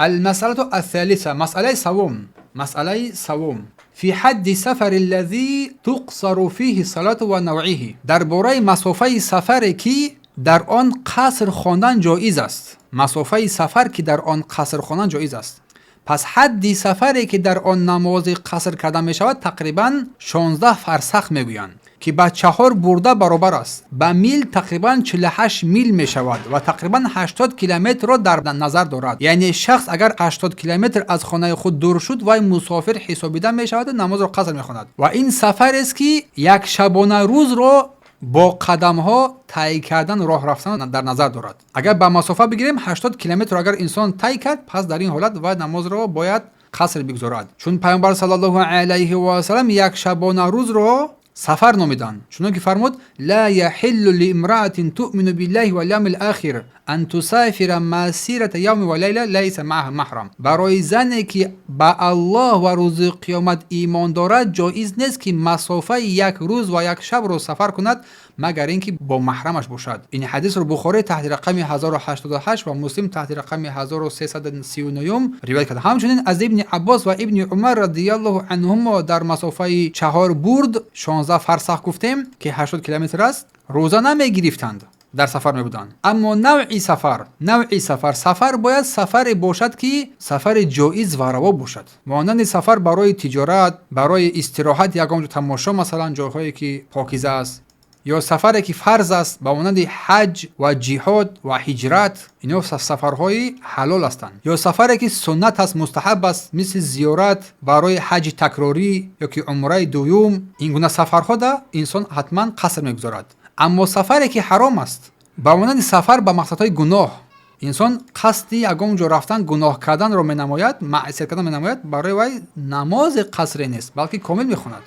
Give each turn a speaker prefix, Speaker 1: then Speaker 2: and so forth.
Speaker 1: المسألة الثالثة، مسألة سوم، مسألة سوم، في حد السفر الذي تقصر فيه الصلاة ونوعه. Дар бораи масофаи сафаре, ки дар он қаср хондан ҷоиз аст. Масофаи сафар, ки дар он қаср хондан ҷоиз аст. Пас ҳадди сафаре, ки дар он намози қаср карда мешавад, тақрибан 16 фарсах мегӯянд, ки ба чаҳор бурда баробар аст. Ба мил тақрибан 48 мил мешавад ва тақрибан 80 километрро дар назар дорад. Яъне шахс агар 80 километр аз хонаи худ дур шуд, вай мусофир ҳисобида мешаваду намозро қаср мехонад. Ва ин сафарест, ки як шабона рӯзро бо қадамҳо тай кардан, роҳ рафтан дар назар дорад. Агар ба масофа бигирем, 80 километрро агар инсон тай кард, пас дар ин ҳолат вай намозро бояд қаср бигузорад, чун Пайғамбар саллаллоҳу алайҳи васалам як шабона рӯзро сафар номиданд, чунон ки фармуд: لا يحل لامرأة تؤمن بالله واليوم الآخر أن تسافر مسيرة يوم وليلة ليس معها محرم. Барои зане, ки ба Аллоҳ ва рӯзи қиёмат имон дорад, ҷоиз нест, ки масофаи як рӯз ва як шабро сафар кунад, магар ин ки бо маҳрамаш бошад. Ин ҳадисро Бухорӣ таҳти рақами 1088 ва Муслим таҳти рақами 1339 ривоят карда. Ҳамчунин аз Ибни Аббос ва Ибни Умар радиаллоҳу анҳумо дар масофаи чаҳор бурд, 16 фарсах гуфтем, ки 80 километр аст, рӯза намегирифтанд, дар сафар мебуданд. Аммо навъи сафар, сафар бояд сафаре бошад, ки сафари ҷоиз ва раво бошад, монанди сафар барои тиҷорат, барои истироҳат, ягон ҷо тамошо, масалан, ҷойҳое ки покиза аст, ё сафаре, ки фарз аст, ба монанди ҳаҷ ва ҷиҳод ва ҳиҷрат. Ино сафарҳои ҳалол ҳастанд. Ё сафаре, ки суннат аст, мустаҳаб аст, мисли зиёрат барои ҳаҷи такрорӣ ё ки умраи дуюм. Ин гуна сафарҳода инсон ҳатман қаср мегузорад. Аммо сафаре, ки ҳаром аст, ба монанди сафар ба мақсадҳои гуноҳ, инсон қасди ягон ҷо рафтан, гуноҳ карданро менамояд, маъсият кардан менамояд, барои вай намози қасре нест, балки комил мехонад.